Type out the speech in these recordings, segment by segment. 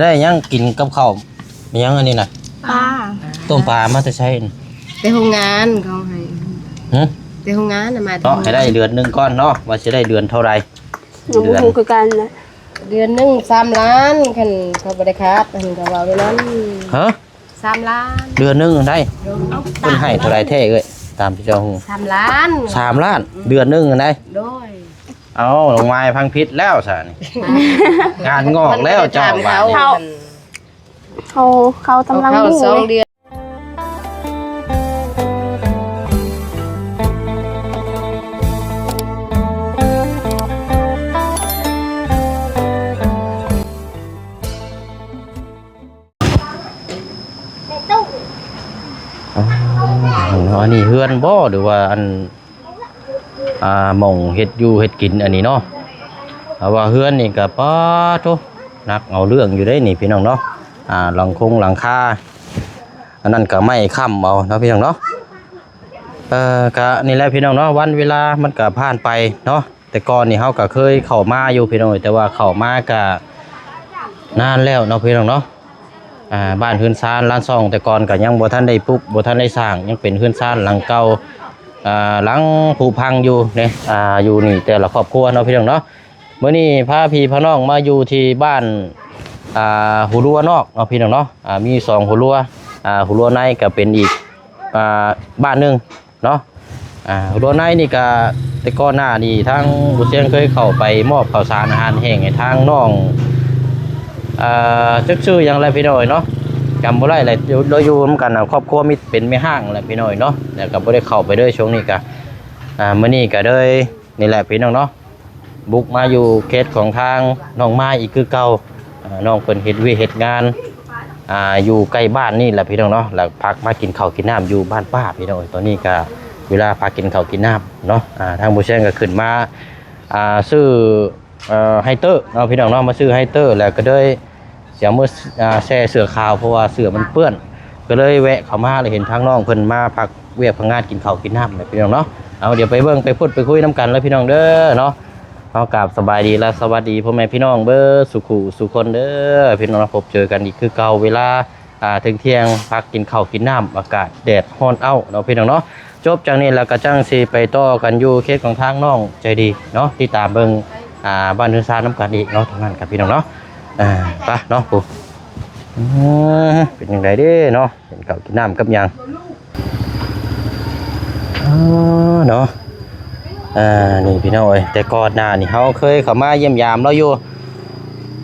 ໄດ້ຫຍັງກິນກັບເຂົ້າ ຫຍັງອັນນີ້ນະ? ປາ ຕົ້ມປາມາແຕ່ໃສ? ແຕ່ໂຮງງານເຂົາໃຫ້ ຫຶ? ແຕ່ໂຮງງານນະ ມາ ເນາະ ໃຫ້ໄດ້ເດືອນໜຶ່ງກ່ອນເນາະ ວ່າຊິໄດ້ເດືອນເທົ່າໃດ. ຍັງບໍ່ຮູ້ຄືກັນນະ ເດືອນໜຶ່ງສາມລ້ານ ຄັນເຂົາບໍ່ໄດ້ຂາດ ເພິ່ນກໍເວົ້າແນວນັ້ນ. ຮະ? ສາມລ້ານ ເດືອນໜຶ່ງໄດ້? ໂດຍ ເພິ່ນໃຫ້ເທົ່າໃດແທ້ເອີຍ? ຕາມທີ່ເຈົ້າຮູ້ ສາມລ້ານ ສາມລ້ານ ອືມ ເດືອນໜຶ່ງໄດ້? ໂດຍ. ເອົ້າ ນ້ອງມາຍຟັງຜິດແລ້ວຊະນີ້ ງານງອກແລ້ວເຈົ້າ ບາດນີ້ ເຂົາ ເຂົາ ເຂົາກຳລັງຮູ້ເລີຍ ສອງເດືອນ. ອໍ ອັນນີ້ເຮືອນບໍ່ ຫຼືວ່າອັນ ອ່າ ໝ່ອງເຮັດຢູ່ເຮັດກິນອັນນີ້ເນາະ? ເພາະວ່າເຮືອນນີ້ກໍ ປາໂທ້ ໜັກເອົາເລື່ອງຢູ່ເດ້ນີ້ພີ່ນ້ອງເນາະ. ອ່າ ຫຼັງຄົງຫຼັງຄາ ອັນນັ້ນກໍໄມ້ຄ້ຳເອົາເນາະພີ່ນ້ອງເນາະ. ເອີ ກະນີ້ແຫຼະພີ່ນ້ອງເນາະ ວັນເວລາມັນກະຜ່ານໄປເນາະ. ແຕ່ກ່ອນນີ້ເຮົາກະເຄີຍເຂົ້າມາຢູ່ພີ່ນ້ອງເອີຍ ແຕ່ວ່າເຂົ້າມາກະນານແລ້ວເນາະພີ່ນ້ອງເນາະ. ອ່າ ບ້ານເຮືອນຊານລານຊ່ອງແຕ່ກ່ອນກະຍັງບໍ່ທັນໄດ້ປຸກ ບໍ່ທັນໄດ້ສ້າງ ຍັງເປັນເຮືອນຊານຫຼັງເກົ່າ ອ່າ ຫຼັງຜຸພັງຢູ່ເດ້. ອ່າ ຢູ່ນີ້ແຕ່ລະຄອບຄົວເນາະພີ່ນ້ອງເນາະ. ມື້ນີ້ພາພີ່ພານ້ອງມາຢູ່ທີ່ບ້ານ ອ່າ ຫົວລົວນອກເນາະພີ່ນ້ອງເນາະ. ອ່າ ມີສອງຫົວລົວ ອ່າ ຫົວລົວໃນກໍເປັນອີກ ອ່າ ບ້ານໜຶ່ງເນາະ. ອ່າ ຫົວລົວໃນນີ້ກໍແຕ່ກ່ອນໜ້ານີ້ທາງບໍ່ຊຽງເຄີຍເຂົ້າໄປມອບເຂົ້າສານອາຫານແຫ້ງໃຫ້ທາງນ້ອງ ເອີ ຈັກຊື່ຫຍັງແຫຼະພີ່ນ້ອງເອີຍເນາະ ຈຳບໍ່ໄດ້ແຫຼະ. ຢູ່ ລາວຢູ່ນຳກັນນະ ຄອບຄົວມີ ເປັນແມ່ຮ້າງແຫຼະພີ່ນ້ອງເອີຍເນາະ ແລ້ວກໍບໍ່ໄດ້ເຂົ້າໄປເລີຍຊ່ວງນີ້ກໍ ອ່າ ມື້ນີ້ກໍເລີຍ ນີ້ແຫຼະພີ່ນ້ອງເນາະ ບຸກມາຢູ່ເຂດຂອງທາງນ້ອງມາຍອີກຄືເກົ່າ. ອ່າ ນ້ອງເພິ່ນເຮັດວຽກເຮັດງານ ອ່າ ຢູ່ໃກ້ບ້ານນີ້ແຫຼະພີ່ນ້ອງເນາະ ແລ້ວພັກມາກິນເຂົ້າກິນນ້ຳຢູ່ບ້ານປ້າພີ່ນ້ອງ. ຕອນນີ້ກະເວລາພັກກິນເຂົ້າກິນນ້ຳເນາະ ອ່າ ທາງບໍ່ແຊງກະຂຶ້ນມາ ອ່າ ຊື້ ເອີ ໄຮເຕີເນາະພີ່ນ້ອງເນາະ ມາຊື້ໄຮເຕີ ແລ້ວກໍເລີຍ ຊິເອົາມາ ອ່າ ແຊ່ເສື້ອຂາວ ເພາະວ່າເສື້ອມັນເປື້ອນ ກໍເລີຍແວະເຂົ້າມາ ແລ້ວເຫັນທາງນ້ອງເພິ່ນມາພັກວຽກພັກງານ ກິນເຂົ້າກິນນ້ຳແຫຼະພີ່ນ້ອງເນາະ. ເອົາ ດຽວໄປເບິ່ງໄປພຸດໄປຄຸຍນຳກັນເລີຍພີ່ນ້ອງເດີເນາະ. ເຮົາກາບສະບາຍດີ ແລະ ສະຫວັດດີພໍ່ແມ່ພີ່ນ້ອງເບິດສູ່ຄູ່ສູ່ຄົນເດີພີ່ນ້ອງເນາະ. ພົບເຈີກັນອີກຄືເກົ່າ ເວລາ ອ່າ ທ່ຽງໆ ພັກກິນເຂົ້າກິນນ້ຳ ອາກາດແດດຮ້ອນເອົ້າເນາະພີ່ນ້ອງເນາະ. ຈົບຈາກນີ້ແລ້ວກໍຈັ່ງຊິໄປຕໍ່ກັນຢູ່ເຂດຂອງທາງນ້ອງໃຈດີເນາະ ຕິດຕາມເບິ່ງ ອ່າ ບ້ານເຮືອນຊານນຳກັນອີກເນາະ ທາງນັ້ນກັບພີ່ນ້ອງເນາະ. ອ່າ ໄປເນາະ ຜູ້ ເປັນຈັ່ງໃດເດ້ເນາະ ກິນເຂົ້າກິນນ້ຳກັບຫຍັງ ເອີ ເນາະ. ອ່າ ນີ້ພີ່ນ້ອງເອີຍ ແຕ່ກ່ອນໜ້ານີ້ເຮົາເຄີຍເຂົ້າມາຢ້ຽມຢາມລາວຢູ່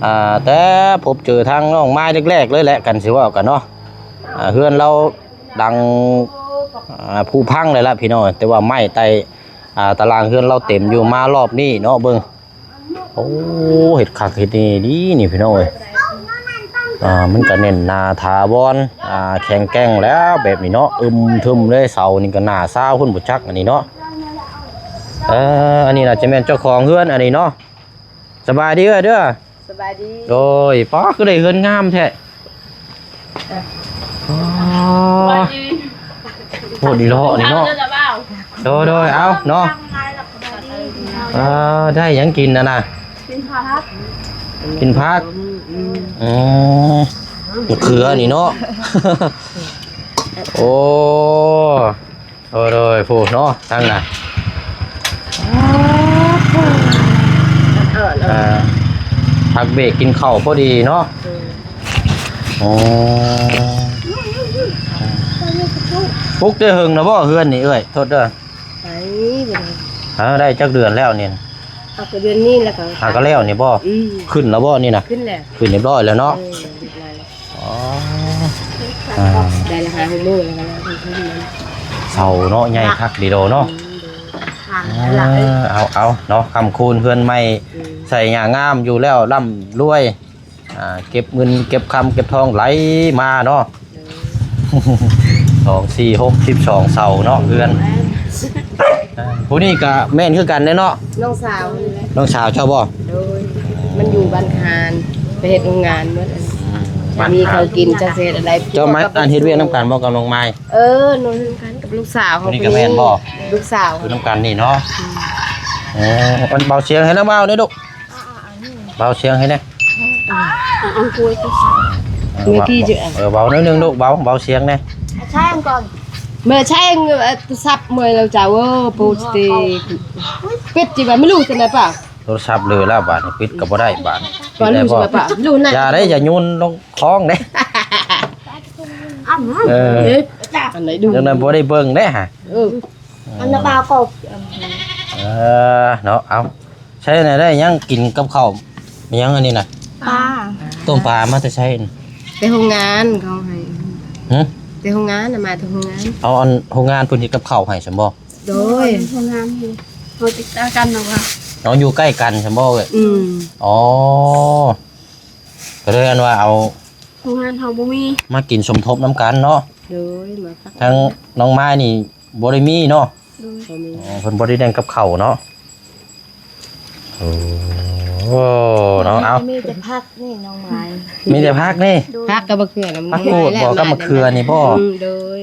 ອ່າ ແຕ່ພົບເຈີທາງນ້ອງມາຍແລກໆ ເລີຍແຫຼະ ກັນຊິເວົ້າກັນເນາະ. ອ່າ ເຮືອນລາວ ຫຼັງ ອ່າ ຜຸພັງເລີຍລະພີ່ນ້ອງ ແຕ່ວ່າໄມ້ໃຕ້ ອ່າ ຕາລ່າງເຮືອນລາວເຕັມຢູ່. ມາລອບນີ້ເນາະ ເບິ່ງ ໂອ້ ເຮັດຄັກເຮັດແນ່ດີນີ້ພີ່ນ້ອງເອີຍ. ອ່າ ມັນກະແໜ້ນໜາຖາວອນ ອ່າ ແຂງແກ່ງແລ້ວແບບນີ້ເນາະ ອຶມທຶມເລີຍ. ເສົານີ້ກະໜ້າຊາວພຸ້ນບໍ່ຈັກອັນນີ້ເນາະ. ເອີ ອັນນີ້ໜ້າຈະແມ່ນເຈົ້າຂອງເຮືອນອັນນີ້ເນາະ. ສະບາຍດີເອື້ອຍເດີ. ສະບາຍດີ. ໂດຍ ປ້າ ຄືໄດ້ເຮືອນງາມແທ້. ອໍ ໂຫດອີ່ຫຼີນີ້ເນາະ. ໂດຍໆ ເອົາເນາະ. ອ່າ ໄດ້ຫຍັງກິນຫັ້ນນະ? ກິນຜັກ ກິນຜັກ. ອືມ ອືມ ອືມ ມະເຂືອນີ້ເນາະ. ໂອ້ ໂດຍໆ ໂອ້ ພຸ້ນເນາະ ທາງໜ້າ ອ່າ ພັກເບຣກກິນເຂົ້າພໍດີເນາະ. ໂດຍ ອໍ ປຸກໄດ້ເຫິງແລ້ວບໍ່ເຮືອນນີ້ເອື້ອຍ? ໂທດເດີ ໄດ້ ເອີ ໄດ້ຈັກເດືອນແລ້ວນີ້? ເອົາ ກໍເດືອນນີ້ແລ້ວກໍ ຫາກໍແລ້ວນີ້ບໍ່? ອືມ ຂຶ້ນແລ້ວບໍ່ນີ້ນະ? ຂຶ້ນແລ້ວ ຂຶ້ນຮຽບຮ້ອຍແລ້ວເນາະ. ເອີ ຮຽບຮ້ອຍແລ້ວ. ອໍ ອ່າ ໄດ້ລະຫ້າຫົກມື້ແລ້ວກໍແລ້ວ ຂຶ້ນແລ້ວ. ເສົາເນາະ ໃຫຍ່ຄັກດີໂດເນາະ. ອືມ ເອີ ເອົາ ເອົາເນາະ ຄ້ຳຄູນເຮືອນໃໝ່ ອືມ ໃສ່ຫຍ້າງາມຢູ່ແລ້ວ ລ່ຳລວຍ. ອ່າ ເກັບເງິນເກັບຄຳເກັບທອງໄຫຼມາເນາະ. ໂດຍ ສອງ ສີ່ ຫົກ ສິບສອງເສົາເນາະ ເຮືອນ. ແມ່ນ ອ່າ ຜູ້ນີ້ກະແມ່ນຄືກັນເດ້ເນາະ ນ້ອງສາວນີ້ແຫຼະ. ນ້ອງສາວເຈົ້າບໍ່? ໂດຍ ມັນຢູ່ບ້ານຄານ ໄປເຮັດໂຮງງານໝົດ. ອືມ ສາມີເຂົາກິນຈັກຊິເຮັດອັນໃດ. ເຈົ້າມາ ອັນເຮັດວຽກນຳກັນບໍ່ກັບນ້ອງມາຍ? ເອີ ນອນນຳກັນກັບລູກສາວເຮົາ. ຜູ້ນີ້ກະແມ່ນບໍ່? ລູກສາວ ຢູ່ນຳກັນນີ້ເນາະ. ອືມ ເອີ ເບົາສຽງໃຫ້ແດ່ ເບົາແດ່ລູກ ເບົາສຽງໃຫ້ແດ່. ເອົາ ເອົາກ້ວຍ ເອີ ເມື່ອກີ້ ເວົ້າ ເອີ ເວົ້າໜ້ອຍໜຶ່ງລູກ ເບົາ ເບົາສຽງແດ່ ໃຊ້ກ່ອນ ເມື່ອໃຊ້ ເອີ ສັບເມື່ອແລ້ວເຈົ້າ ໂອ້ ໂປດຕິ ປິດຈິວ່າ ບໍ່ຮູ້ຈັ່ງໃດປະ ໂທລະສັບເລີຍແລ້ວບາດນີ້ ປິດກໍບໍ່ໄດ້ບາດນີ້ ບໍ່ຮູ້ຈັ່ງໃດປະ ຮູ້ນະ ຢ່າເດ້ ຢ່າໂຍນລົງຄອງເດ້ ອັນນັ້ນ ເອີ ອັນໃດດູ ຈັ່ງໃດບໍ່ໄດ້ເບິ່ງເດ້ຫະ ເອີ ອັນນະບ່າວກໍ ເອີ ເນາະ ເອົາ ໃຊ້ແນວໃດ ຍັງກິນກັບເຂົ້າ ຫຍັງອັນນີ້ນະ ປາ ຕົ້ມປາມາແຕ່ໃສ ແຕ່ໂຮງງານເຂົາໃຫ້ ຫຶ ແຕ່ໂຮງງານນະ ມາແຕ່ໂຮງງານ ເອົາ ອັນໂຮງງານເພິ່ນເຮັດກັບເຂົ້າໃຫ້ຊັ້ນບໍ່ ໂດຍ ໂຮງງານນີ້ ເຮົາຕິດຕໍ່ກັນເນາະວ່າ ເອົາ ຢູ່ໃກ້ກັນຊັ້ນບໍ່ເອີຍ ອືມ ອໍ ກໍເລີຍອັນວ່າເອົາ ໂຮງງານເຮົາບໍ່ມີ ມາກິນສົມທົບນຳກັນເນາະ ໂດຍ ມາພັກ ທາງນ້ອງມາຍນີ້ບໍ່ໄດ້ມີເນາະ ໂດຍ ບໍ່ມີ ອໍ ເພິ່ນບໍ່ໄດ້ແບ່ງກັບເຂົ້າເນາະ ໂອ້ ເນາະ ເອົາ ມີແຕ່ຜັກນີ້ນ້ອງມາຍ ມີແຕ່ຜັກນີ້ ໂດຍ ຜັກກັບມະເຂືອນະ ຜັກກູດບໍ່ ກັບມະເຂືອນີ້ບໍ່ ອືມ ໂດຍ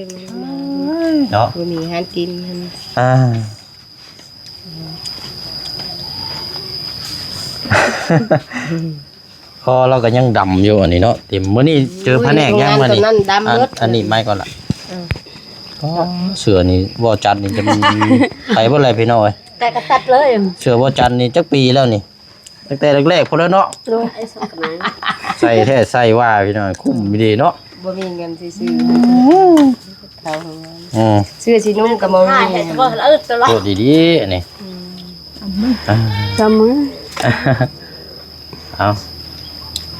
ເນາະ ບໍ່ມີຫານກິນ ອ່າ ຄໍລາວກໍຍັງດຳຢູ່ອັນນີ້ເນາະ ເຕັມ ມື້ນີ້ເຈີພະແນກຫຍັງມານີ້ ໂອ້ຍ ໂຮງງານຕອນນັ້ນດຳໝົດ ອັນ ອັນນີ້ໄມ້ກ່ອນລະ ເອີ ອໍ ເສື້ອນີ້ບໍ່ຈັດນີ້ຈະໄປບໍ່ແລ້ວພີ່ນ້ອງເອີຍ ແຕ່ກະຕັດເລີຍ ເສື້ອບໍ່ຈັດນີ້ຈັກປີແລ້ວນີ້ ຕັ້ງແຕ່ແລກໆພຸ້ນແລ້ວເນາະ ໂດຍ ໃສ່ແທ້ໃສ່ວ່າພີ່ນ້ອງ ຄຸ້ມດີເນາະ ບໍ່ມີເງິນຊິຊື້ ເຂົ້າໂຮງງານ ອືມ ເສື້ອຊິນຸ່ງກໍບໍ່ມີ ໂທດດີໆ ອັນນີ້ ອືມ ອ່າ ຈຳມື ເອົາ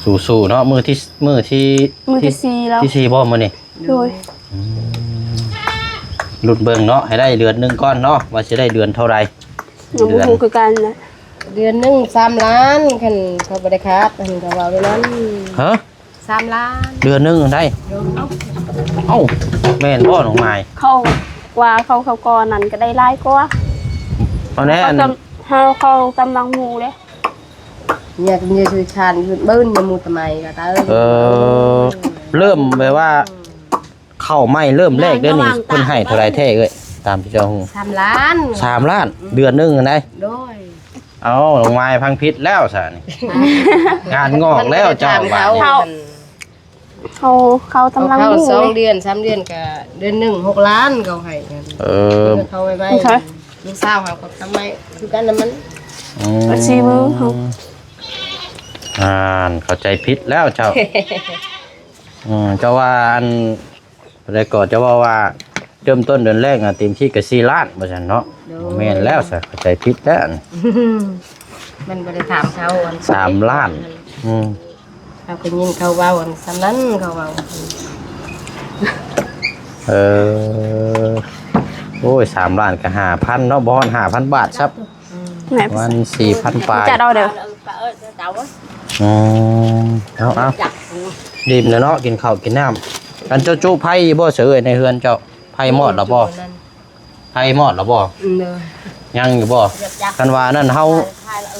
ສູ້ໆ ເນາະ ມື້ທີ ມື້ທີ ມື້ທີສີ່ແລ້ວ ທີສີ່ບໍ່ມື້ນີ້ ໂດຍ ອືມ ລຸ້ນເບິ່ງເນາະ ໃຫ້ໄດ້ເດືອນໜຶ່ງກ່ອນເນາະ ວ່າຊິໄດ້ເດືອນເທົ່າໃດ ຍັງບໍ່ຮູ້ຄືກັນນະ ເດືອນໜຶ່ງສາມລ້ານ ຄັນເຂົາບໍ່ໄດ້ຂາດ ຄັນເຂົາເວົ້າແນວນັ້ນ ຮະ? ສາມລ້ານ ເດືອນໜຶ່ງໄດ້ ໂດຍ ເອົ້າ ແມ່ນບໍ່ນ້ອງມາຍ? ເຂົາວ່າເຂົາ ເຂົາກ່ອນນັ້ນກໍໄດ້ຫຼາຍກວ່າ ເອົາແນ່ ເຂົາ ອັນ ເຂົາ ເຂົາກຳລັງໝູເດ້ ເມຍ ເມຍຄືຊານ ເບິ່ງໝູຕະໄມກໍຕາຍ ເອີ ເລີ່ມແບບວ່າ ເຂົ້າໃໝ່ເລີ່ມແລກເດ້ນີ້ ເພິ່ນໃຫ້ເທົ່າໃດແທ້ເອີຍ? ຕາມທີ່ເຈົ້າຮູ້ ສາມລ້ານ ສາມລ້ານ ອືມ ເດືອນໜຶ່ງຫັ້ນໃດ໋ ໂດຍ ເອົ້າ ນ້ອງມາຍຟັງຜິດແລ້ວຊະນີ້ ງານງອກແລ້ວເຈົ້າ ບາດນີ້ ເຂົາ ເຂົາ ເຂົາກຳລັງ ເຂົາສອງເດືອນ ສາມເດືອນກະເດືອນໜຶ່ງຫົກລ້ານເຂົາໃຫ້ ເອີ ເຂົາໄວໆ ລູກສາວເຮົາກໍທຳໄມຄືກັນນະມັນ ອືມ ເອົາຊີ້ມືເຮົາ ອ່ານ ເຂົ້າໃຈຜິດແລ້ວເຈົ້າ ອືມ ເຈົ້າວ່າອັນ ແລ້ວກໍຈະເວົ້າວ່າ ເລີ່ມຕົ້ນເດືອນແລກນະ ເຕັມທີ່ກໍສີ່ລ້ານ ວ່າຊັ້ນເນາະ ໂດຍ ບໍ່ແມ່ນແລ້ວຊະ ເຂົ້າໃຈຜິດແລ້ວ ມັນບໍ່ໄດ້ຖາມເຂົາ ອັນ ສາມລ້ານ ອືມ ເຮົາກໍຍິນເຂົາເວົ້າ ອັນສ່ຳນັ້ນເຂົາເວົ້າ ເອີ ໂອ້ຍ ສາມລ້ານກໍຫ້າພັນເນາະ ບໍ່ຮອດຫ້າພັນບາດຊ້ຳ ອືມ ປະມານສີ່ພັນປາຍ ຈັດເອົາເດີ ອືມ ເອົາ ເອົາ ດີມແລ້ວເນາະ ກິນເຂົ້າກິນນ້ຳ ອັນເຈົ້າຈຸໄຟຢູ່ບໍ່ເສີເອີຍ ໃນເຮືອນເຈົ້າ ໄຟມອດແລ້ວບໍ່? ໄຟມອດແລ້ວບໍ່? ອືມ ເອີ ຍັງຢູ່ບໍ່? ຄັນວ່າອັນນັ້ນເຮົາ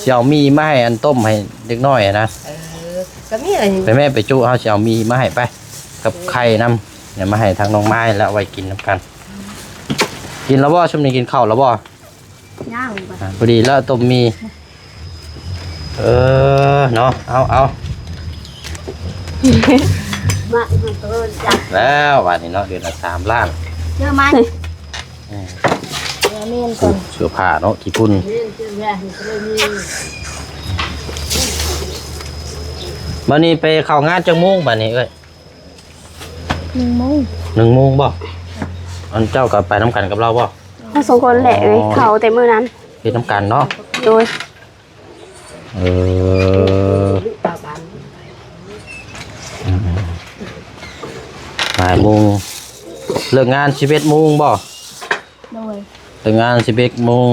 ຊິເອົາໝີ່ມາໃຫ້ອັນຕົ້ມໃຫ້ເດັກນ້ອຍນະ ເອີ ກໍມີແຫຼະ ໄປແມ່ໄປຈຸ ເຮົາຊິເອົາໝີ່ມາໃຫ້ໄປ ກັບໄຂ່ນຳ ເອົາມາໃຫ້ທາງນ້ອງມາຍ ແລ້ວເອົາໄວ້ກິນນຳກັນ ກິນແລ້ວບໍ່? ຊຸມນີ້ກິນເຂົ້າແລ້ວບໍ່? ຍ່າງ ອ່າ ພໍດີແລ້ວຕົ້ມໝີ່ ເອີ ເນາະ ເອົາ ເອົາ ມາ ເອີ ຈ້ະ ແລ້ວບາດນີ້ເນາະ ເດືອນລະສາມລ້ານ ເຈີໄໝ? ເອີ ເສື້ອ ເສື້ອຜ້າເນາະ ຂີ້ຝຸ່ນ ບາດນີ້ໄປເຂົ້າງານຈັກໂມງບາດນີ້ເອີຍ? ໜຶ່ງໂມງ ໜຶ່ງໂມງບໍ່? ອັນເຈົ້າກໍໄປນຳກັນກັບລາວບໍ່? ເຮົາສອງຄົນແຫຼະເອີຍ ອໍ ເຂົ້າແຕ່ມື້ນັ້ນ ເຮັດນຳກັນເນາະ ໂດຍ ເອີ ອືມ ບ່າຍໂມງ ເລີກງານສິບເອັດໂມງບໍ່? ໂດຍ ເລີກງານສິບເອັດໂມງ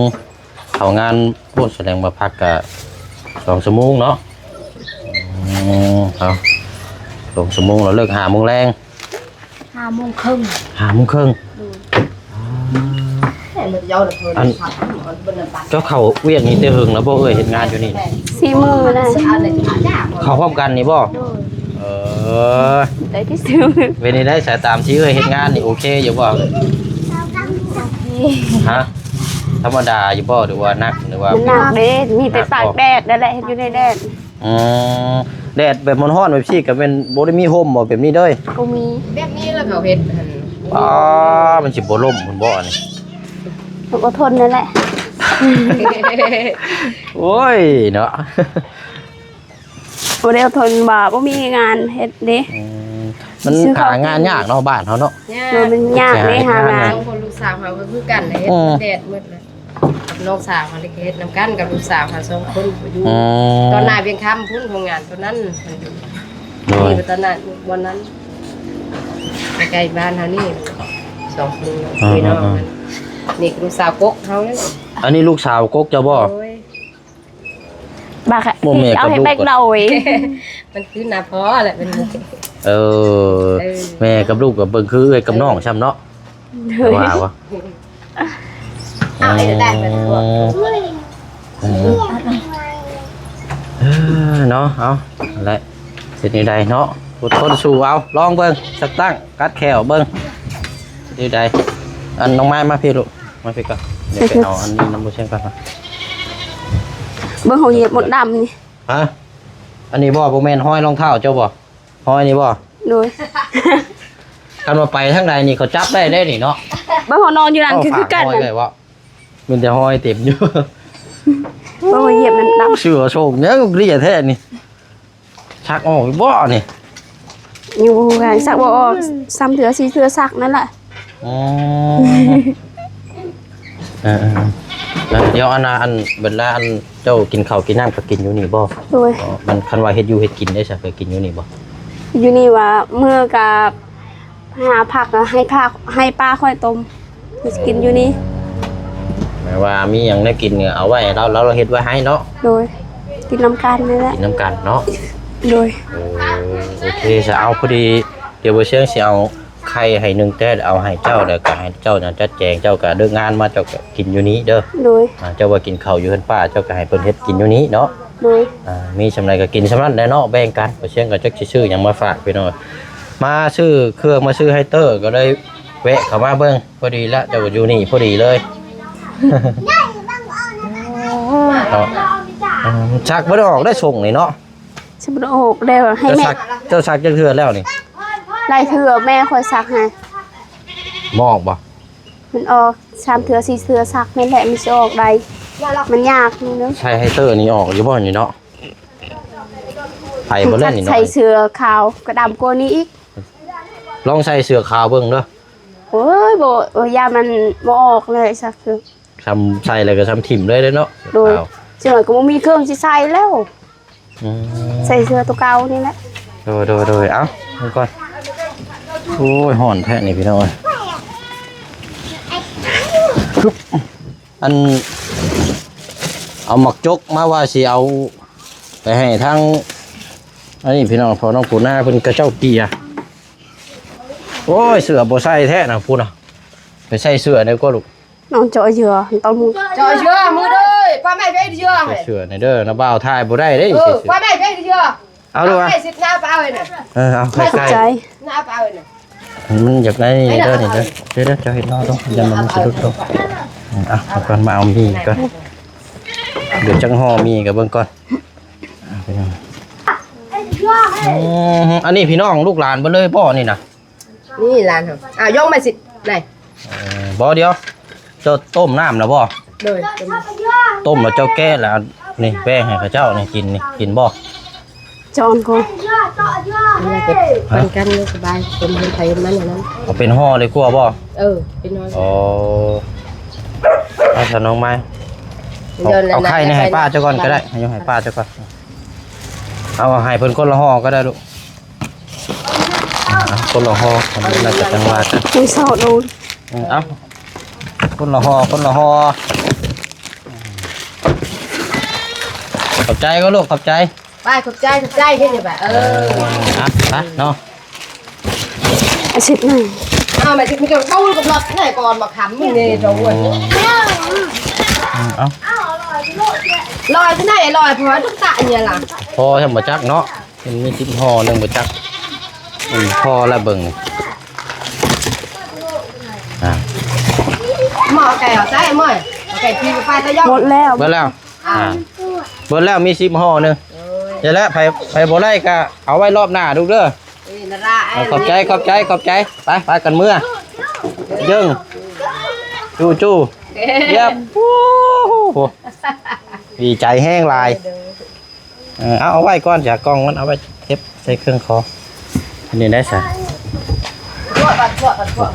ເຂົ້າງານ ໂອ້ ສະແດງວ່າພັກກະສອງຊົ່ວໂມງເນາະ ອືມ ເອົາ ສອງຊົ່ວໂມງ ແລ້ວເລີກຫ້າໂມງແລງ ຫ້າໂມງເຄິ່ງ ຫ້າໂມງເຄິ່ງ ໂດຍ ອັນ ເຈົ້າເຂົ້າວຽກນີ້ແຕ່ເຫິງແລ້ວບໍ່ເອີຍ ເຮັດງານຢູ່ນີ້ ສີ່ມື້ແລ້ວ ເຂົ້າພ້ອມກັນນີ້ບໍ່? ໂດຍ ເອີ ໄດ້ທີ່ສຸດ ເປັນໄດ້ສາຍຕາມທີ່ເອີຍເຮັດງານນີ້ໂອເຄຢູ່ບໍ່? ຮະ? ທຳມະດາຢູ່ບໍ່ ຫຼືວ່າໜັກ ຫຼືວ່າ ມັນໜັກເດ້ ມີແຕ່ຕາກແດດນັ້ນແຫຼະ ເຮັດຢູ່ໃນແດດ ອືມ ແດດແບບຮ້ອນໆແບບຊີ້ກໍແມ່ນບໍ່ໄດ້ມີຮົ່ມບໍ່ ແບບນີ້ເດີ? ບໍ່ມີ. ແບບນີ້ລະເຂົາເຮັດຫັ້ນ. ອ້າ ມັນຊິບໍ່ລົ້ມພຸ້ນບໍ່ອັນນີ້? ຕ້ອງອົດທົນນັ້ນແຫຼະ. ໂອ້ຍເນາະ ບໍ່ໄດ້ອົດທົນວ່າບໍ່ມີງານເຮັດເດ້. ອືມ ມັນຫາງານຍາກເນາະ ບ້ານເຮົາເນາະ. ຍາກ ເອີ ມັນຍາກເດ້ຫາງານ. ສອງຄົນລູກສາວເຮົາກໍຄືກັນແຫຼະ ເຮັດແດດໝົດແຫຼະ. ນ້ອງສາວເຮົານີ້ກໍເຮັດນຳກັນກັບລູກສາວເຮົາສອງຄົນຢູ່ ອືມ ຕອນໜ້າວຽງຄຳພຸ້ນ ໂຮງງານຕົວນັ້ນ. ໂດຍ ນີ້ກໍຕອນນັ້ນບ່ອນນັ້ນ ໃກ້ໆບ້ານເຮົານີ້ ສອງຄົນ ເອີ ພີ່ນ້ອງ ເອີ ນັ້ນ. ນີ້ກໍລູກສາວກົກເຮົານີ້. ອັນນີ້ລູກສາວກົກເຈົ້າບໍ່? ໂດຍ. ບັກ ບໍ່ ແມ່ກັບລູກ ເອົາໃຫ້ແບກເອົາເອງ. ມັນຄືໜ້າພໍ່ແຫຼະ ເປັນ ເອີ ເອີ ແມ່ກັບລູກກໍເບິ່ງຄືເອື້ອຍກັບນ້ອງ ເອີ ຊ່ຳເນາະ. ໂດຍ ວ່າບໍ່? ເອົາໃຫ້ໄດ້ບັດນີ້. ອືມ ເອີ ເນາະ ເອົາແຫຼະ ເຮັດແນວໃດເນາະ ອົດທົນສູ້ເອົາ ລອງເບິ່ງ ສັກຕັ້ງ ກັດແຂ້ວເບິ່ງ ເຮັດແນວໃດ. ອັນ ນ້ອງໄມ້ມາພີ້ລູກ ມາພີ້ກ່ອນ ດຽວໄປເອົາອັນນີ້ນຳບໍ່ຊຽງກ່ອນ. ເບິ່ງ ເຮົາຢຽບມົດດຳນີ້. ຮະ? ອັນນີ້ບໍ່? ບໍ່ແມ່ນຮອຍລອງເທ້າເຈົ້າບໍ່? ຮອຍນີ້ບໍ່? ໂດຍ. ຄັນວ່າໄປທາງໃດນີ້ເຂົາຈັບໄດ້ເດ້ນີ້ເນາະ. ເບິ່ງ ເຮົານອນຢູ່ນັ້ນ ເອົາ ຄື ຄືກັນ ຝາກຮອຍໄວ້ບໍ່? ມີແຕ່ຮອຍເຕັມຢູ່. ເບິ່ງ ຢຽບນັ້ນດຳ ເສື້ອໂຊງຫຍັງເລຍແທ້ນີ້. ຊັກອອກຢູ່ບໍ່ນີ້? ຍັງບໍ່ຮູ້ຄືກັນ ຊັກບໍ່ອອກ ສາມເທື່ອສີ່ເທື່ອຊັກນັ້ນລະ. ອໍ ເອີໆ ດຽວອັນນ່າ ອັນ ບັນດາອັນເຈົ້າກິນເຂົ້າກິນນ້ຳກໍກິນຢູ່ນີ້ບໍ່? ໂດຍ. ອໍ ມັນ ຄັນວ່າເຮັດຢູ່ເຮັດກິນເດ້ຊະ ເຄີຍກິນຢູ່ນີ້ບໍ່? ຢູ່ນີ້ວ່າ ເມື່ອກັບ ຫາຜັກ ໃຫ້ຜັກ ໃຫ້ປ້າຂ້ອຍຕົ້ມ ກິນຢູ່ນີ້. ແມ່ນວ່າມີຫຍັງແນວກິນກໍເອົາໄວ້ໃຫ້ລາວ ລາວເຮັດໄວ້ໃຫ້ເນາະ. ໂດຍ. ກິນນຳກັນນີ້ແຫຼະ ກິນນຳກັນເນາະ. ໂດຍ. ໂອ ໂອເຄຊະ. ເອົາ ພໍດີ ດຽວບໍ່ຊຽງຊິເອົາໄຂ່ໃຫ້ໜຶ່ງແຕ້ ເອົາໃຫ້ເຈົ້າ ແລ້ວກໍໃຫ້ເຈົ້ານັ້ນຈັດແຈງ ເຈົ້າກໍເລີກງານມາ ເຈົ້າກໍກິນຢູ່ນີ້ເດີ. ໂດຍ. ອ່າ ເຈົ້າວ່າກິນເຂົ້າຢູ່ເຮືອນປ້າ ເຈົ້າກໍໃຫ້ເພິ່ນເຮັດກິນຢູ່ນີ້ເນາະ. ໂດຍ. ອ່າ ມີສ່ຳໃດກໍກິນສ່ຳນັ້ນແຫຼະເນາະ ແບ່ງກັນ. ບໍ່ຊຽງກໍຈັກຊິຊື້ຫຍັງມາຝາກພີ່ນ້ອງ ມາຊື້ເຄື່ອງ ມາຊື້ໄຮເຕີ ກໍເລີຍແວະເຂົ້າມາເບິ່ງ ພໍດີລະ ເຈົ້າຢູ່ນີ້ພໍດີເລີຍ. ເນາະ ອືມ ຊັກບໍ່ໄດ້ອອກໄດ້ຊົງນີ້ເນາະ. ຊິບໍ່ໄດ້ອອກແລ້ວ ໃຫ້ແມ່ ເຈົ້າຊັກ ເຈົ້າຊັກຈັກເທື່ອແລ້ວນີ້? ຫຼາຍເທື່ອ ແມ່ຂ້ອຍຊັກໃຫ້. ບໍ່ອອກບໍ່? ມັນອອກສາມເທື່ອສີ່ເທື່ອ ຊັກນັ້ນແຫຼະ ມັນຊິອອກໄດ້. ມັນຍາກນີ້ເນາະ. ໃສ່ໄຮເຕີນີ້ອອກຢູ່ບໍ່ນີ້ເນາະ? ໄປບໍ່ແລ້ວນີ້ເນາະ. ໃສ່ເສື້ອຂາວກໍດຳກວ່ານີ້ອີກ. ລອງໃສ່ເສື້ອຂາວເບິ່ງເດີ. ໂອ້ຍ ບໍ່ ໂອ້ຍ ຢ້ານມັນບໍ່ອອກເລີຍ ຊັກຄື ສ່ຳໃສ່ແລ້ວກໍສ່ຳຖິ້ມເລີຍເດ້ເນາະ. ໂດຍ. ສ່ວນຫຼາຍກໍບໍ່ມີເຄື່ອງຊິໃສ່ແລ້ວ. ອືມ ໃສ່ເສື້ອຕົວເກົ່ານີ້ແຫຼະ. ໂດຍ ໂດຍ ໂດຍ. ເອົ້າ ເບິ່ງກ່ອນ. ໂອ້ຍ ຮ້ອນແທ້ນີ້ພີ່ນ້ອງເອີຍ. ຄຶບ ອັນ ເອົາໝາກຈົກມາວ່າຊິເອົາໄປໃຫ້ທາງ ອັນນີ້ພີ່ນ້ອງ ພໍ່ນ້ອງປູນາເພິ່ນ ເຂົາເຈົ້າເກຍ. ໂອ້ຍ ເສື້ອບໍ່ໃສ່ແທ້ນະ ພຸ້ນນະ. ໄປໃສ່ເສື້ອແດ່ກວ່າລູກ. ນ້ອງເຈາະເຫຍື່ອ ຕ້ອງ ເຈາະເຫຍື່ອມືເດີ. ປ້າແມ່ເພເຫຍື່ອ ໃສ່ເສື້ອແດ່ເດີ ນ້າບ່າວຖ່າຍບໍ່ໄດ້ເດ້. ເອີ ປ້າແມ່ເພເຫຍື່ອ. ເອົາດູວ່າ ຊິໜ້າປ້າເອີຍນະ. ເອີ ເອົາໃກ້ໆ ໜ້າປ້າເອີຍນະ. ມັນຢາກໄດ້ນີ້ເດີ ນີ້ເດີ. ເດີໆ ເຈົ້າເຮັດນອກດູ ຢ້ານມັນຊິຫຼຸດລົງ. ເອົາ ເອົາກ່ອນ ມາເອົາໝີ່ກ່ອນ. ດຽວຈັ່ງຫໍ່ໝີ່ກັບເບິ່ງກ່ອນ. ອືມ ອັນນີ້ພີ່ນ້ອງລູກຫຼານເບິດເລີຍບໍ່ນີ້ນະ? ນີ້ຫຼານເຮົາ. ອ້າວ ຢອງມາຊິ ໄດ້. ເອີ ບໍ່ ດຽວ ເຈົ້າຕົ້ມນ້ຳແລ້ວບໍ່? ໂດຍ ຕົ້ມ ຕົ້ມແລ້ວເຈົ້າແກະແລ້ວນີ້ແບ່ງໃຫ້ເຂົາເຈົ້ານີ້ກິນນີ້ ກິນບໍ່? ຈອນກໍ ມັນຈະປັນກັນຢູ່ ສະບາຍ ຄົນເຮັດໄປເຮັດມັນນັ້ນ. ເອົາເປັນຫໍ່ເລີຍກວ່າບໍ່? ເອີ ເປັນຫໍ່. ອໍ ເອົາຊະນ້ອງໄມ້ ເອົາໄຂ່ນີ້ໃຫ້ປ້າເຈົ້າກ່ອນກໍໄດ້ ໃຫ້ ໃຫ້ປ້າເຈົ້າກ່ອນ. ເອົາໃຫ້ເພິ່ນຄົນລະຫໍ່ກໍໄດ້ລູກ. ອ່າ ຄົນລະຫໍ່ ອັນນັ້ນກໍຈັ່ງວ່າກັນ. ເອົາ ຄົນລະຫໍ່ ຄົນລະຫໍ່. ຂອບໃຈກໍລູກ ຂອບໃຈ. ໄປ ຂອບໃຈ ຂອບໃຈ ເຮັດຫຍັງໄປ. ເອີ ເອີ ອ່ະ ໄປເນາະ. ອາຊິດໜຶ່ງ ເອົາ ແມ່ຊິມີກະເປົາກັບລັອດໃນກ່ອນ ມາຄຳມື້ນີ້ເຈົ້າເອີຍ. ອືມ ເອົາ ລອຍທີ່ໄໜ ລອຍ ເພາະວ່າຕຸກຕະອັນນີ້ລະ ພໍທຳມະຈັກເນາະ. ມັນມີສິບຫໍ່ໜຶ່ງບໍ່ຈັກ. ອືມ ພໍລະເບິ່ງນີ້. ອ່າ ໝໍ້ແກ້ວໃສ່ໝໍ້ ແກ້ວພີໄປຕະຢອງ ໝົດແລ້ວ ເບິດແລ້ວ. ອ່າ ອ່າ ເບິດແລ້ວ ມີສິບຫໍ່ໜຶ່ງ. ໂອ້ຍ ນີ້ແຫຼະ ໃຜ ໃຜບໍ່ໄດ້ກໍເອົາໄວ້ລອບໜ້າລູກເດີ. ເອີ ນາລາ ເອີ ຂອບໃຈ ຂອບໃຈ ຂອບໃຈ. ໄປ ພາກັນເມືອ. ເຢິງ ຈູ່ ຈູ່ ຢຽບ. ໂອ້ໂຫ ດີໃຈແຮງຫຼາຍ. ເອີ ເອົາ ເອົາໄວ້ກ່ອນ ຈາກກ່ອງມັນ ເອົາໄວ້ເກັບໃສ່ເຄື່ອງຂອງ. ອັນນີ້ໄດ້ຊະ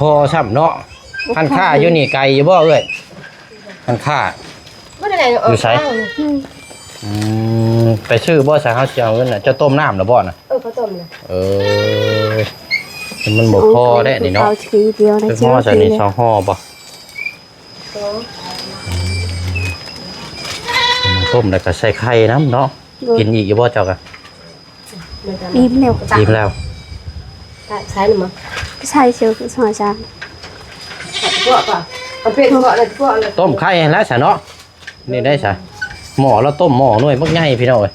ພໍຊ້ຳເນາະ. ຮ້ານຄ້າຢູ່ນີ້ໄກຢູ່ບໍ່ເອື້ອຍ? ຮ້ານຄ້າ ບໍ່ໄດ້ໄກ ຢູ່ໃສ? ອືມ ໄປຊື້ບໍ່? ໃສ ເຮົາຊິເອົາເງິນນະ. ເຈົ້າຕົ້ມນ້ຳແລ້ວບໍ່ນະ? ເອີ ເຂົາຕົ້ມແລ້ວ. ເອີ ມັນບໍ່ພໍແດ່ນີ້ເນາະ. ເອົາທີດຽວນະ. ຈັກຫໍ່ໃສນີ້? ສອງຫໍ່ບໍ່? ສອງ. ອືມ ຕົ້ມແລ້ວກໍໃສ່ໄຂ່ນຳເນາະ. ໂດຍ. ກິນອີກຢູ່ບໍ່ເຈົ້າກະ? ອີ່ມແລ້ວ ອີ່ມແລ້ວ. ໃສ່ນຳ ໃສ່ເຊີ ຊອຍຊາ ຕົ້ມໄຂ່ຫັ້ນແຫຼະຊະເນາະ. ນີ້ໄດ້ຊະ ໝໍ້ລາວຕົ້ມໝໍ້ໜ່ວຍບັກໃຫຍ່ພີ່ນ້ອງເອີຍ.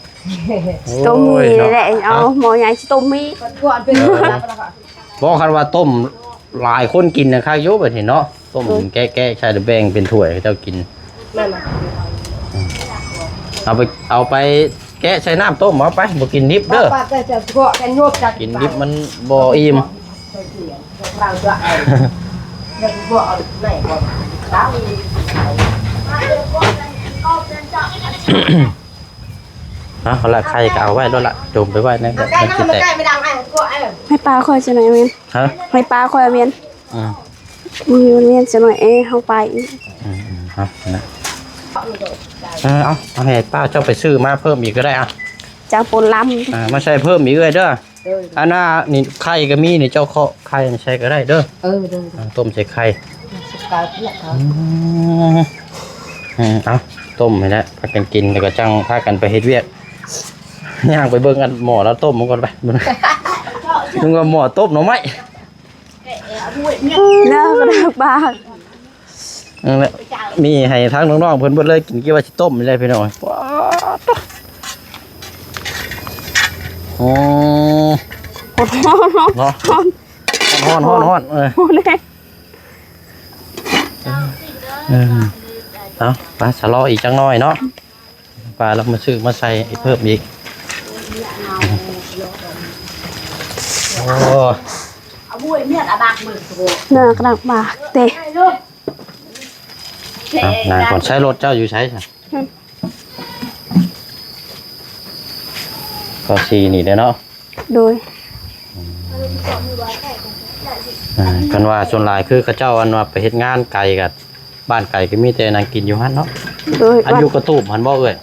ຕົ້ມໝີ່ນີ້ແຫຼະ ເອົາໝໍ້ໃຫຍ່ຊິຕົ້ມໝີ່. ບໍ່ ຄັນວ່າຕົ້ມຫຼາຍຄົນກິນນະຄັກຢູ່ບາດນີ້ເນາະ. ຕົ້ມແກະໆໃສ່ແລ້ວແບ່ງເປັນຖ້ວຍໃຫ້ເຈົ້າກິນ. ແມ່ນ ເອົາໄປ ເອົາໄປແກະໃສ່ນ້ຳຕົ້ມ ເອົາໄປ ບໍ່ກິນດິບເດີ. ກິນດິບມັນບໍ່ອີ່ມ. ເອົາລະ ໄຂ່ກໍເອົາໄວ້ໂລດລະ ຈົ່ມໄປໄວ້ໃນນັ້ນ ມັນຊິແຕກ. ໃຫ້ປ້າຂ້ອຍຈະໜ້ອຍແມ່ນ. ຮະ? ໃຫ້ປ້າຂ້ອຍແມ່ນ. ອືມ ມື້ນີ້ມັນແມ່ນຈະໜ້ອຍ ເອ ເຮົາໄປອີກ. ອືມໆ ເອົານະ ເອີ ເອົາ ເອົາໃຫ້ປ້າເຈົ້າໄປຊື້ມາເພີ່ມອີກກໍໄດ້. ອ່ະ ຈາກໂປນລຳ ອ່າ ມາໃສ່ເພີ່ມອີກເອື້ອຍເດີ. ໂດຍ. ອັນນ່າ ນີ້ໄຂ່ກໍມີນີ້ ເຈົ້າເຄາະໄຂ່ໃສ່ກໍໄດ້ເດີ. ເອີ ໂດຍ. ອ່າ ຕົ້ມໃສ່ໄຂ່ ອືມ ເອົາ ຕົ້ມໃຫ້ແລ້ວ ພາກັນກິນ ແລ້ວກໍຈັ່ງພາກັນໄປເຮັດວຽກ. ຍ່າງໄປເບິ່ງອັນໝໍ້ລາວຕົ້ມມັນກ່ອນໄປ. ມຶງວ່າໝໍ້ຕົ້ມໜໍ່ໄມ້. ເນາະ ກະດາກບາກ. ນັ້ນແຫຼະ ມີໃຫ້ທາງນ້ອງໆເພິ່ນເບິດເລີຍ ກິນ ຄິດວ່າຊິຕົ້ມນີ້ແຫຼະພີ່ນ້ອງ. ປາດໂທ້ ໂອ້ ຮ້ອນ ເນາະ ຮ້ອນ ຮ້ອນ ຮ້ອນ ເອີ ຮ້ອນແຮງ. ເອີ ເອົາ ໄປ ຊະລໍອີກຈັກໜ້ອຍເນາະ. ປ້າລາວມາຊື້ມາໃສ່ເພີ່ມອີກ. ໂອ້ ເນາະ ກະດາກບາກເຕະ. ເອົາ ນາງກ່ອນ ໃຊ້ລົດເຈົ້າຢູ່ໃສ? ກໍສີ່ນີ້ແຫຼະເນາະ. ໂດຍ. ອ່າ ຄັນວ່າສ່ວນຫຼາຍຄືເຂົາເຈົ້າ ອັນວ່າໄປເຮັດງານໄກ ກັບບ້ານໄກ ກໍມີແຕ່ນັ່ງກິນຢູ່ຫັ້ນເນາະ. ໂດຍ. ອັນຢູ່ກະຕູບຫັ້ນບໍ່ເອື້ອຍ?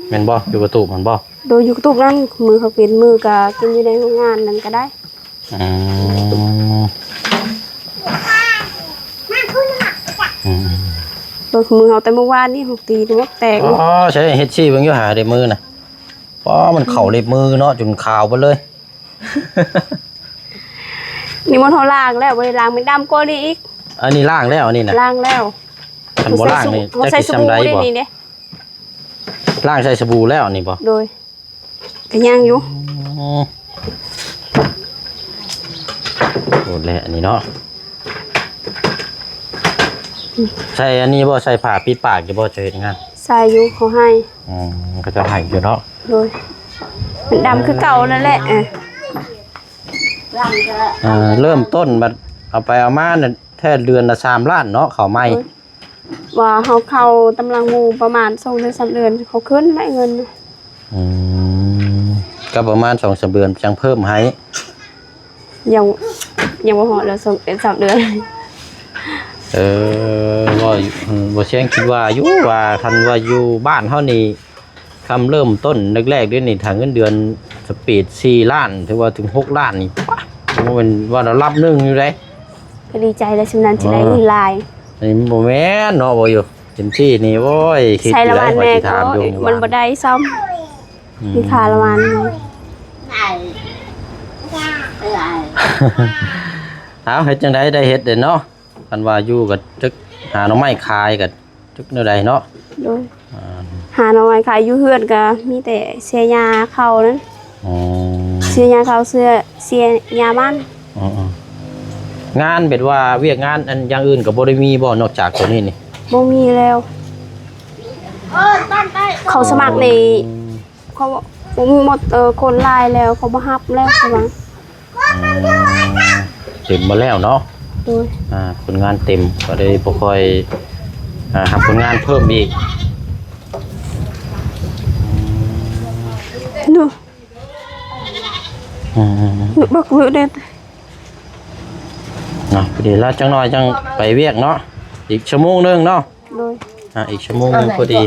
ແມ່ນບໍ່? ຢູ່ກະຕູບຫັ້ນບໍ່? ໂດຍ. ຢູ່ກະຕູບນັ້ນ ມື້ເຂົາເປັນມື້ກໍກິນຢູ່ໃນໂຮງງານນັ້ນກໍໄດ້. ອືມ ອືມ ເບິ່ງມືເຮົາແຕ່ມື້ວານນີ້ ຫົກຕີນໝົດແຕກ. ອໍ ໃຊ້ເຮັດຊີ້ເບິ່ງຢູ່ຫາເລັບມືນະ. ອໍ ມັນເຂົ້າເລັບມືເນາະ ຈົນຂາວເບິດເລີຍ. ນີ້ມັນເຮົາລ້າງແລ້ວ ບໍ່ໄດ້ລ້າງ ມັນດຳກວ່ານີ້ອີກ. ອັນນີ້ລ້າງແລ້ວ ອັນນີ້ນະ? ລ້າງແລ້ວ. ຄັນບໍ່ລ້າງນີ້ ເຮົາໃຊ້ ຈັກຊິຊ່ຳໃດບໍ່? ນີ້ເດ້ ລ້າງໃສ່ສະບູແລ້ວນີ້ບໍ່? ໂດຍ. ກໍຍັງຢູ່. ອືມ ໂອດແຫຼະອັນນີ້ເນາະ. ໃສ່ອັນນີ້ບໍ່? ໃສ່ຜ້າປິດປາກຢູ່ບໍ່? ເຈົ້າເຮັດງານ ໃສ່ຢູ່ ເຂົາໃຫ້. ອືມ ເຂົາເຈົ້າໃຫ້ຢູ່ເນາະ. ໂດຍ. ມັນດຳຄືເກົ່ານັ້ນແຫຼະ. ເອີ ເລີ່ມຕົ້ນບັດເອົາໄປເອົາມານັ້ນ ແທ້ເດືອນລະສາມລ້ານເນາະ ເຂົ້າໃໝ່. ໂດຍ. ວ່າເຮົາເຂົ້າຕຳລັງໝູ່ປະມານສອງເດືອນສາມເດືອນ ເຂົາຂຶ້ນໄດ້ເງິນ. ອືມ ກໍປະມານສອງສາມເດືອນຈັ່ງເພີ່ມໃຫ້. ຍັງ ຍັງບໍ່ຮອດແລ້ວ ສອງເດືອນສາມເດືອນ. ເອີ ບໍ່ ບໍ່ແຊງ ຄິດວ່າຢູ່ ວ່າຄັນວ່າຢູ່ບ້ານເຮົານີ້ ຄຳເລີ່ມຕົ້ນແລກໆເດນີ້ ຖ້າເງິນເດືອນສະປີດສີ່ລ້ານ ຖືວ່າເຖິງຫົກລ້ານນີ້ ປະ ບໍ່ແມ່ນວ່າລະດັບໜຶ່ງຢູ່ເດ້. ກໍດີໃຈແລ້ວ ຊ່ຳນັ້ນຊິໄດ້ເງິນຫຼາຍ. ເອີ ອັນນີ້ມັນບໍ່ແມ່ນເນາະ ບໍ່ຢູ່ເຕັມທີ່ນີ້. ໂອ້ຍ ຄິດຢູ່ໄດ໋ ວ່າຊິຖາມຢູ່ ມັນບໍ່ໄດ້ຊ້ຳ. ອືມ ມີຄ່າລະຫວ່າງ. ເອົາ ເຮັດຈັ່ງໃດໄດ້ເຮັດເດ້ເນາະ. ຄັນວ່າຢູ່ກໍຈັກຫາໜໍ່ໄມ້ຂາຍ ກໍຈັກແນວໃດເນາະ. ໂດຍ. ອ່າ ຫາໜໍ່ໄມ້ຂາຍ ຢູ່ເຮືອນກໍມີແຕ່ເສຍຫຍ້າເຂົ້ານັ້ນ. ອໍ ເສຍຫຍ້າເຂົ້າ ເສຍ ເສຍຫຍ້າມັນ. ອໍ ງານແບບວ່າວຽກງານອັນຢ່າງອື່ນກໍບໍ່ໄດ້ມີບໍ່ ນອກຈາກໂຕນີ້ນີ້? ບໍ່ມີແລ້ວ. ເຂົາສະໝັກນີ້ ອືມ ເຂົາ ບໍ່ມີໝົດ ເອີ ຄົນຫຼາຍແລ້ວ ເຂົາບໍ່ຮັບແລ້ວ ເຂົາວ່າ. ອືມ ເຕັມໝົດແລ້ວເນາະ. ໂດຍ. ອ່າ ຄົນງານເຕັມ ກໍເລີຍບໍ່ຄ່ອຍ ອ່າ ຮັບຄົນງານເພີ່ມອີກ. ໂດຍ. ອືມໆໆ ບັກມື້ເດັດ ເນາະ ພໍດີລະ ຈັກໜ່ອຍຈັ່ງໄປວຽກເນາະ ອີກຊົ່ວໂມງໜຶ່ງເນາະ. ໂດຍ. ອ່າ ອີກຊົ່ວໂມງໜຶ່ງພໍດີ.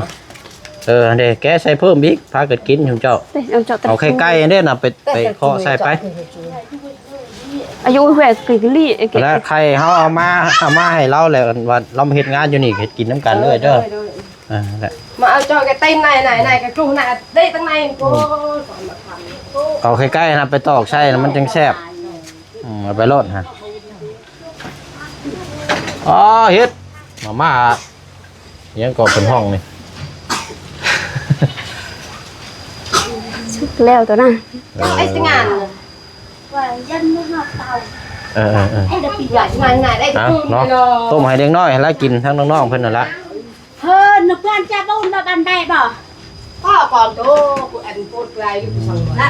ເອີ ອັນເດ ແກະໃສ່ເພີ່ມອີກ ພາກັນກິນຊຸມເຈົ້າ. ເອົາໄຂ່ໄກ່ເດ້ນະ ໄປ ໄປເຄາະໃສ່ໄປ. ອາຍຸແວກກິນລີ້ ແລ້ວໄຂ່ເຮົາເອົາມາ ເອົາມາໃຫ້ລາວແລ້ວ ວ່າລາວມາເຮັດງານຢູ່ນີ້ ເຮັດກິນນຳກັນເລີຍເດີ. ໂດຍ ໂດຍ ເອີ ນັ້ນແຫຼະ ມາເອົາຈອກແກເຕັນໃນ ໃນ ໃນກະກລຸ້ງນະ ເດ້ຕັ້ງໃນ ໂອ້ ເອົາໄຂ່ໄກ່ນະໄປຕອກໃສ່ນະ ມັນຈັ່ງແຊບ. ອືມ ເອົາໄປໂລດຮະ. ອໍ ເຮັດມາມ່າ ຫຍັງກໍເພິ່ນຮ້ອງນີ້ ສຸກແລ້ວຕົວນັ້ນ. ເອີ ເອີ ເອີ ເອີ ເອົາເນາະ ຕົ້ມໃຫ້ເດັກນ້ອຍຫັ້ນລະກິນ ທັງນ້ອງໆເພິ່ນຫັ້ນລະ. ເຮີ ນຶກເພື່ອນຈະບຸນມາບັນໄດບໍ່? ພໍ່ກ່ອນໂຕ ຜູ້ອັນໂພດເປືອຍຢູ່ຜູ້ສັງລະ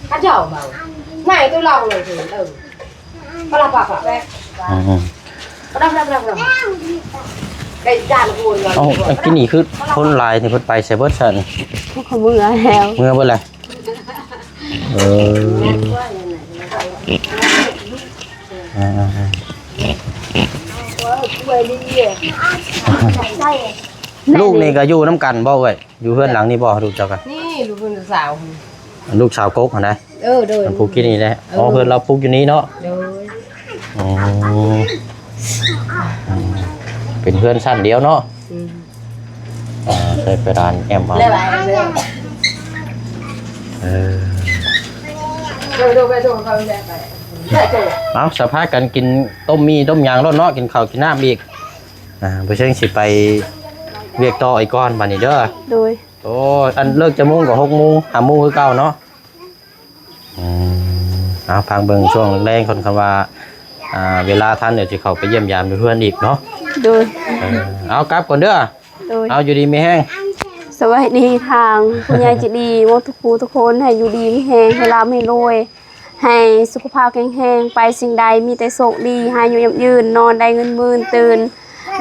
ຂະເຈົ້າເວົ້າ ນາຍໂຕລອງເລີຍເອີ ປະລະປະປະ ອືມ ປະລະປະລະປະລະ ໄດ້ຈານໂກນ ເອົ້າ ອັນກິນນີ້ຄືຄົນຫຼາຍນີ້ ເພິ່ນໄປໃສເບິດຊັ້ນ? ເຂົາເມືອແລ້ວ ເມືອເບິດແລ້ວ. ເອີ ອ່າໆ ລູກນີ້ກໍຢູ່ນຳກັນບໍ່ເອື້ອຍ? ຢູ່ເຮືອນຫຼັງນີ້ບໍ່ ລູກເຈົ້າກໍ? ນີ້ລູກເພິ່ນສາວ ລູກສາວກົກຫັ້ນນະ. ເອີ ໂດຍ ເພິ່ນປູກຢູ່ນີ້ແຫຼະ. ເອີ ອໍ ເຮືອນລາວປູກຢູ່ນີ້ເນາະ. ໂດຍ. ອໍ ເປັນເຮືອນຊັ້ນດຽວເນາະ. ອືມ ອ່າ ໃສ່ເພດານແອ້ມເອົາ. ເອີ ເອົາ ສະພາກັນກິນຕົ້ມໝີ່ຕົ້ມຫຍັງໂລດເນາະ ກິນເຂົ້າກິນນ້ຳອີກ. ອ່າ ບໍ່ເຊີງຊິໄປວຽກຕໍ່ອີກກ່ອນບາດນີ້ເດີ. ໂດຍ. ໂອ້ ອັນເລີກຈັກໂມງ? ກໍຫົກໂມງ ຫ້າໂມງຄືເກົ່າເນາະ. ອືມ ເອົາ ຟັງເບິ່ງຊ່ວງແລງໆກ່ອນ ຄັນວ່າ ອ່າ ເວລາທັນ ດຽວຊິເຂົ້າໄປຢ້ຽມຢາມຢູ່ເຮືອນອີກເນາະ. ໂດຍ. ເອີ ເອົາ ກັບກ່ອນເດີ. ໂດຍ. ເອົາ ຢູ່ດີມີແຮງ. ສະບາຍດີທາງຜູ້ໃຫຍ່ໃຈດີໝົດທຸກຜູ້ທຸກຄົນ ໃຫ້ຢູ່ດີມີແຮງ ໃຫ້ລ່ຳໃຫ້ລວຍ ໃຫ້ສຸຂະພາບແຂງແຮງ ໄປສິ່ງໃດມີແຕ່ໂຊກດີ ໃຫ້ອາຍຸຍືນ ນອນໄດ້ເງິນໝື່ນ ຕື່ນ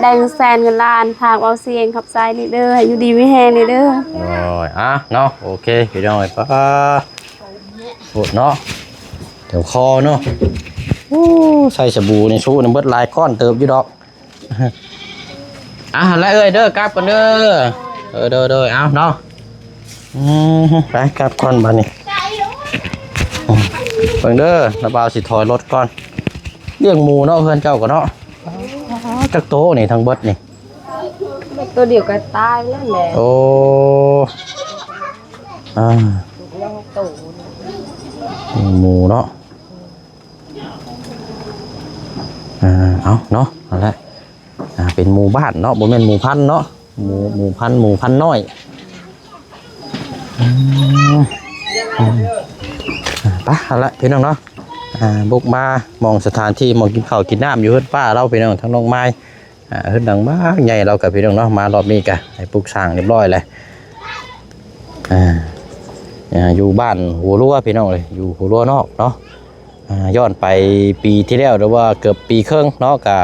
ໄດ້ເງິນແສນເງິນລ້ານ. ທາງເວົ້າສຽງຂອບໃຈນີ້ເດີ ໃຫ້ຢູ່ດີມີແຮງນີ້ເດີ. ໂອ້ຍ ອ່ະເນາະ ໂອເຄ ພີ່ນ້ອງເອີຍ ປາ ໂພດເນາະ ແຖວຄໍເນາະ. ໂອ້ ໃສ່ສະບູນີ້ຊຸນຳເບິດຫຼາຍກ້ອນເຕີບຢູ່ດອກ. ອ່ະ ຫັ້ນແຫຼະເອີຍເດີ ກັບກ່ອນເດີ. ເອີ ໂດຍໆ ເອົາເນາະ. ອືມ ໄປກັບກ່ອນບາດນີ້. ເບິ່ງເດີ ລະບ່າວຊິຖອຍລົດກ່ອນ. ລ້ຽງໝູເນາະ ເຮືອນເຈົ້າກໍເນາະ. ຈັກໂຕນີ້ທັງເບິດນີ້? ໂຕດຽວກໍຕາຍແລ້ວແຫຼະ. ໂອ້ ອ່າ ຍັງໂຕ ໝູເນາະ. ອ່າ ເອົາເນາະ ຫັ້ນແຫຼະ. ອ່າ ເປັນໝູບ້ານເນາະ ບໍ່ແມ່ນໝູພັນເນາະ. ໝູ ໝູພັນ ໝູພັນນ້ອຍ. ອືມ ອືມ ໄປ ຫັ້ນແຫຼະ ພີ່ນ້ອງເນາະ. ອ່າ ບຸກມາໝ່ອງສະຖານທີ່ ໝ່ອງກິນເຂົ້າກິນນ້ຳຢູ່ເຮືອນປ້າລາວ ພີ່ນ້ອງ ທາງນ້ອງມາຍ. ອ່າ ເຮືອນຫຼັງບັກໃຫຍ່ລາວກະ ພີ່ນ້ອງເນາະ ມາຮອບນີ້ກະໃຫ້ປຸກສ້າງຮຽບຮ້ອຍແລ້ວ. ອ່າ ອ່າ ຢູ່ບ້ານຫົວລົວ ພີ່ນ້ອງເອີຍ ຢູ່ຫົວລົວນອກເນາະ. ອ່າ ຍ້ອນໄປປີທີ່ແລ້ວ ຫຼືວ່າເກືອບປີເຄິ່ງເນາະ ກະ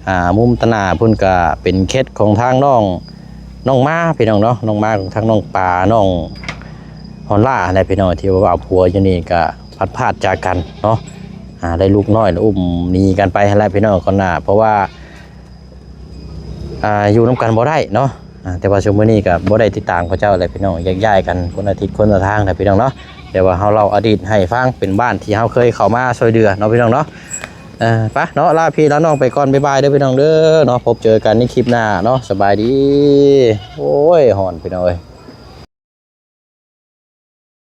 ອ່າ ມຸມຕາໜ້າພຸ້ນກະເປັນເຂດຂອງທາງນ້ອງ ນ້ອງມາ ພີ່ນ້ອງເນາະ ນ້ອງມາຂອງທາງນ້ອງປາ ນ້ອງຮອນລ່າຫັ້ນແຫຼະ ພີ່ນ້ອງ ທີ່ວ່າເອົາຜົວຢູ່ນີ້ກະພັດພາດຈາກກັນເນາະ. ອ່າ ໄດ້ລູກນ້ອຍລະອຸ້ມໜີກັນໄປຫັ້ນແຫຼະ ພີ່ນ້ອງ ກ່ອນໜ້າ ເພາະວ່າ ອ່າ ຢູ່ນຳກັນບໍ່ໄດ້ເນາະ. ອ່າ ແຕ່ວ່າຊຸມມື້ນີ້ກໍບໍ່ໄດ້ຕິດຕາມເຂົາເຈົ້າແຫຼະ ພີ່ນ້ອງ ແຍກຍ້າຍກັນຄົນລະທິດຄົນລະທາງແຫຼະ ພີ່ນ້ອງເນາະ. ແຕ່ວ່າເຮົາເລົ່າອະດີດໃຫ້ຟັງ ເປັນບ້ານທີ່ເຮົາເຄີຍເຂົ້າມາຊ່ວຍເຫຼືອເນາະ ພີ່ນ້ອງເນາະ. ເອີ ໄປເນາະ ລາພີ່ລານ້ອງໄປກ່ອນ ບາຍບາຍເດີ ພີ່ນ້ອງເດີເນາະ. ພົບເຈີກັນໃນຄລິບໜ້າເນາະ ສະບາຍດີ. ໂອ້ຍ ຮ້ອນ ພີ່ນ້ອງເອີຍ.